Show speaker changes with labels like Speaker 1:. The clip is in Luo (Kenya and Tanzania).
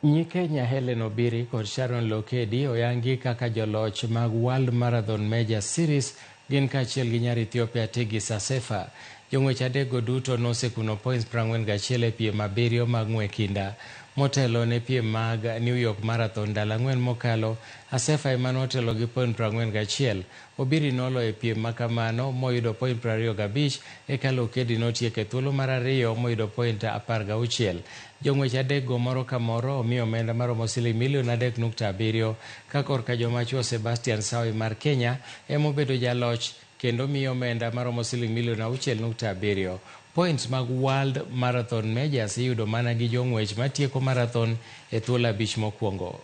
Speaker 1: Nyi Kenya Hellen Obiri kod Sharon Lokedi oyangi kaka joloch mag World Marathon Major Series gin kaachiel gi nyar Ethiopia Tigist Assefa. Jong'wech adekgo duto nosekuno points 41 e piem abiriyo mag ng'we kinda. Motelo ne piem mag New York Marathon ndalo 4 mokalo, Assefa ema notelo gi point 41. Obiri noloyo e piem makamano moyudo point 25 eka Lokedi notieko e thuolo mar ariyo moyudo point 16. Jong'wech adekgo moro ka moro omi omenda maromo siling milion 3.7 ka korka joma chuo Sebastian Sawe mar Kenya ema obedo jaloch kendo miyo omenda maromo siling milion 6.7. Points mag World Marathon Majors iyudo mana gi jong'wech matieko marathon e thuolo abich mokwongo.